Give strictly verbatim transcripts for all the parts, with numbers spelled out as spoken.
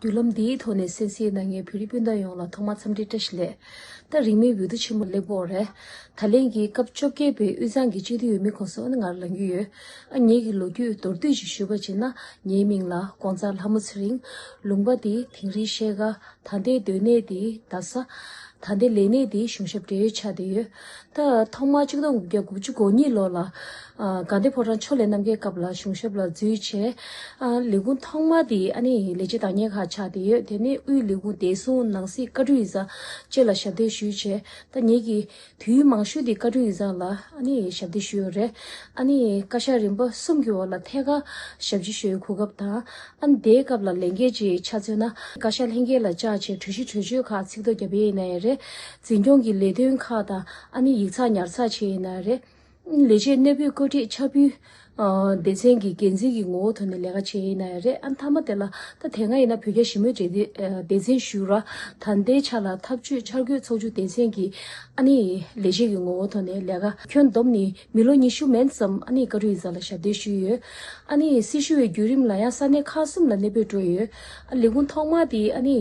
བརྒྱུད་ལམ་འདིའི་ཐོག་ནས་གསན་གཟིགས་གནང་མཁན་བོད་རིགས་སྤུན་ཟླ་ཡོངས་ལ་ཐོག་མར་འཚམས་འདྲི་བཀྲ་ཤིས་བདེ་ལེགས། ད་རིང་མིན་འོས་བསྡུ་ཆེན་མོ་སླེབས་ཡོད་རེད། ད་ལན་གྱི་སྐབས་བཅོ་བརྒྱད་པའི་དབུས་གཙང་གི་སྤྱི་འཐུས་འོས་མི་ཁོངས་སུ་ཨ་ནི་ང་ལངས་ཀྱི་ཡོད། ཨ་ངེད་ཀྱི་ལོ་རྒྱུས་མདོར་བསྡུས་ཤིག་ཞུས་པ་བྱས་ན། ངའི་མིང་ལ་ཀོང་ཚ་ལྷ་མོ་ཚེ་རིང་། ལུང་པ་འདི་དིང་རི་ཤེལ་དཀར། ད་ལྟའི་སྡོད་གནས་འདི་རྡ་ས། ད་ལྟའི་ལས་གནས་འདི་གཞུང་ཞབས་འབྲེལ་ཡོད་ཆགས་བསྡད་ཡོད། ད་ཐོག་མར་ཆིག་སྟོང་དགུ་བརྒྱ་དགུ་བཅུ་གོ་གཉིས་ལོ་ལ། ཨ་དགའ་ལྡན་ཕོ་བྲང་ཕྱོགས་ལས་རྣམ་རྒྱལ་སྐབས་ལ་གཞུང་ཞབས་ལ་འཛུལ་བྱས། ཨ་ལས་ཁུངས་ཐོག་མ་དེ་ཨ་ནི་ལས་བྱེད་བདག་གཉེར་ཁག་ཆགས་བསྡད་ཡོད། དེ་ནས་དབུས་ལས་ཁུངས་བདེ་སྲུང་ནང་སྲིད་བཀའ་འཁྲུལ་ཡིག་ཚང་བཅས་ལ་ཞབས་འདེགས་ཞུས་བྱས། ད་ངེད་ཀྱིས་དུས་ཡུན་མང་ཤོས་དེ་བཀའ་འཁྲུལ་ཡིག་ཚང་ལ་ཨ་ནི་ཞབས་འདེགས་ཞུས་ཡོད་རེད། ཨ་ནི་བཀའ་ཤག་རིམ་པ་གསུམ་གྱི་འོག་ལ་ཐད་ཀར་ཞབས་ཕྱི་ཞུ་བའི་གོ་སྐབས་དང་། ཨ་ནི་དེའི་སྐབས་ལ་ལས་འགན་ཅིག་ཆ་མཚོན་ན། བཀའ་ཤག་ལྷན་རྒྱས་ལ་བཅར་བྱས་གྲོས་གཞི་གྲོས་ཆོད་ཁག་ཚིག་ཐོ་བརྒྱབ་པ་ཡིན་ན་ཡང་རེད། འཛིན་སྐྱོང་གི་ལས་དོན་ཁག་དང་ཨ་ནི་ཡིག་ཚགས་ཉར་ཚགས་བྱས་ཡིན་ན་ཡང་རེད། ལས་བྱེད་གནས་སྤོས་བཀོད་སྒྲིག་ཆ་འཕྲིན་ཨ་སྡེ་ཚན་གྱི་འགན་འཛིན་གྱི་ངོ་བོ་ཐོག་ནས་ལས་ཀ་བྱས་ཡིན་ན་ཡང་རེད། ཨ་མཐའ་མ་དེ་ལ་ད་དེ་སྔ་ཡིན་ན་བོད་རྒྱ་ཞི་མོལ་འབྲེལ་མཐུད་ཨ་སྡེ་ཚན་ཞུ་ར། ད་ལྟའི་ཆ་ལ་འཐབ་ཇུས་འཆར་འགོད་ཚོགས་ཆུང་སྡེ་ཚན་གྱི་ཨ་ནི་ལས་བྱེད་ཀྱི་ངོ་བོ་ཐོག་ནས་ལས་ཀ་ཁྱོན་བསྡོམས་ནས་མི་ལོ་ཉི་ཤུ་མན་ཙམ་ཨ་ནི་བཀའ་འཁྲུལ་ཡིག་ཚང་ལ་ཞབས་འདེགས་ཞུས་ཡོད། ཨ་ནི་སྲི་ཞུ་བའི་བརྒྱུད་རིམ་ལ་ཡང་ས་གནས་ཁག་གསུམ་ལ་གནས་སྤོས་སྤྲོད་ཡོད། ཨ་ལས་ཁུངས་ཐོག་མ་དེ་ཨ་ནི་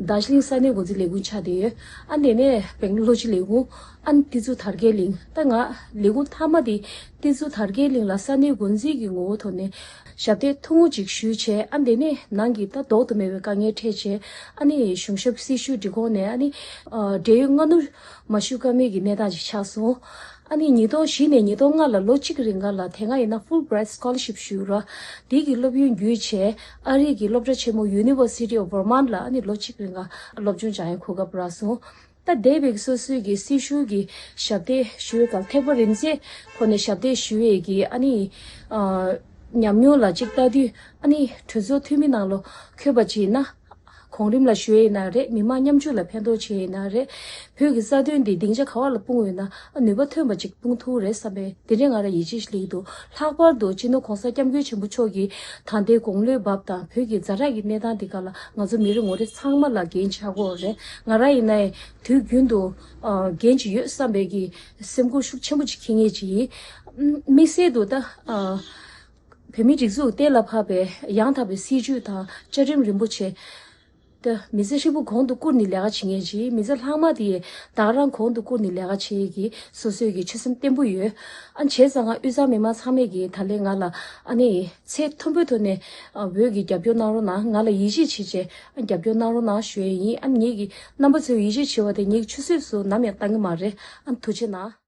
རྡོ་རྗེ་གླིང་ས་གནས་འགོ་འཛིན་ལས་ཁུངས་ཆགས་བསྡད་ཡོད། ཨ་དེ་ནས་སྦེང་ལོར་གྱི་ལས་ཁུངས། ཨ་ནི་ཏི་ཛུ་དར་རྒྱས་གླིང་། ད་ང་ལས་ཁུངས་མཐའ་མ་དེ་ཏི་ཛུ་དར་རྒྱས་གླིང་ལ་ས་གནས་འགོ་འཛིན་གྱི་ངོ་བོ་ཐོག་ནས་ཞབས་འདེགས་ཐུང་ངུ་ཅིག་ཞུས་བྱས། ཨ་དེ་ནས་ནང་གི་ད་ལྡོག་ཏུ་མེད་པའི་དཀའ་ངལ་འཕྲད་བྱས། ཨ་ནི་གཞུང་ཞབས་སྲི་ཞུ་སྒྲིག་ཁོངས་ནས་ཨ་ནི་ཨ་འབྲེལ་ཡོད་སྔ་སྣུར་མ་ཞུ་ཀ་མེད་ཀྱི་གནས་སྟངས་ཅིག་ཆགས་སོང་། ཨ་ནི་ཉིས་སྟོང་བཞི་ནས་ཉིས་སྟོང་ལྔ་ལ་ལོ་གཅིག་རིང་ག་ལ་དེ་སྔ་ཡིན་ན་ཧྥུལ་བྷི་རའེཊ་སི་ཀོ་ལར་ཤིབ་ཞུ་ར། དེ་གི་སློབ་ཡོན་བརྒྱུད་བྱས་ཨ་རི་གི་སློབ་གྲྭ་ཆེན་མོ་ཡུ་ནི་ཝར་སི་ཊི་ཨོཕ་ཝར་མོན་ཊི་ལ་ཨ་ནི་ལོ་གཅིག་རིང་ག་སློབ་སྦྱོང་སྦྱང་ཡའི་གོ་སྐབས་རག་སོང་། ད་འདས་པའི་སོ་སོའི་གི་སྲི་ཞུ་གི་ཞབས་འདེགས་ཞུ་བའི་སྐབས་ཐེག་པ་རིམ་འཛེགས་ཐོག་ནས་ཞབས་འདེགས་ཞུ་བའི་གི་ཨ་ནི་ཨ་ཉམས་མྱོང་ལ་གཅིག་ལྟ་དུས། ཨ་ནི་གྲོས་ཚོགས་འཐུས་མི་ནང་ལོགས་འཁོད་པ་ཅིག་ཡིན་ན། གོང་རིམ་ལ་ཞུ་ཡས་ཡིན་ན་རེད། མི་མང་མཉམ་ཞུགས་ལ་ཕན་ཐོགས་བྱེད་ཡས་ཡིན་ན་རེད། བོད་ཀྱི་རྩ་དོན་འདི་སྡིངས་ཆ་ག་བ་ལ་སྤུངས་ཡོད་ན་ཨ་ནུས་པ་ཐོན་པ་ཅིག་སྤུངས་ཐུབ་རེད་བསམ་པའི་དེ་འདྲའི་ང་རང་ཡིད་ཆེས་ཤིག་སླེབས་འདུག་ལྷག་པར་དུ་སྤྱི་ནོར་༸གོང་ས་༸སྐྱབས་མགོན་ཆེན་པོ་མཆོག་གིས་ད་ལྟའི་དགུང་ལོའི་བབ་དང་བོད་ཀྱི་ཛ་དྲག་གི་གནས་སྟངས་འདི་ག་ལ་ང་ཚོ་མི་རེ་ངོ་རེ་ཚང་མ་ལ་འགན་ཆགས་ཀྱི་ཡོད་རེད། ང་རང་ཡིན་ནའི་དུས་རྒྱུན་དུ་ཨ་འགན་ཅིག་ཡོད་བསམ་པའི་གི་སེམས་ཁུར་ཤུགས་ཆེན་པོ་ཅིག་འཁྱེར་མཁན་ཅིག་ཡིན། དམིགས་བསལ་དུ་ད་ཨ། བོད་མིའི་སྒྲིག་འཛུགས་གཏན་ལ་ཕབ་པའི་ཡང་དག་པའི་སྲིད་བྱུས་དང་བཅའ་ཁྲིམས་རིན་པོ་ཆེ། ད་མི་ཚེ་ཧྲིལ་པོ་གོང་དུ་བཀུར་ནས་ལས་ཀ་བྱེད་མཁན་ཅིག་མི་ཚེ་ལྷག་མ་དེ་ད་ག་རང་གོང་དུ་བཀུར་ནས་ལས་ཀ་བྱེད་ཀྱི་སོ་སོའི་གི་ཆོད་སེམས་བརྟན་པོ་ཡོད། ཨ་བྱས་ཙང་ང་དབུས་གཙང་མི་མང་ཚང་མས་ཀྱིས་ད་ལན་ང་ལ་ཨ་ནི་ཚད་མཐོན་པོའི་ཐོག་ནས་ཨ་བོད་ཀྱི་རྒྱབ་སྐྱོར་གནང་རོགས་གནང་། ང་ལ་ཡིད་ཆེས་བྱེད་བྱས་ཨ་རྒྱབ་སྐྱོར་གནང་རོགས་གནང་ཞུ་ཡས་ཡིན། ཨ་ངེད་ཀྱི་རྣམ་པ་ཚོས་ཡིད་ཆེས་བྱེད་པ་དེ་ངེད་ཀྱི་ཆུད་ཟོས་སུ་ནམ་ཡང་བཏང་གི་མ་རེད། ཨ་ཐུགས་རྗེ་གནང་།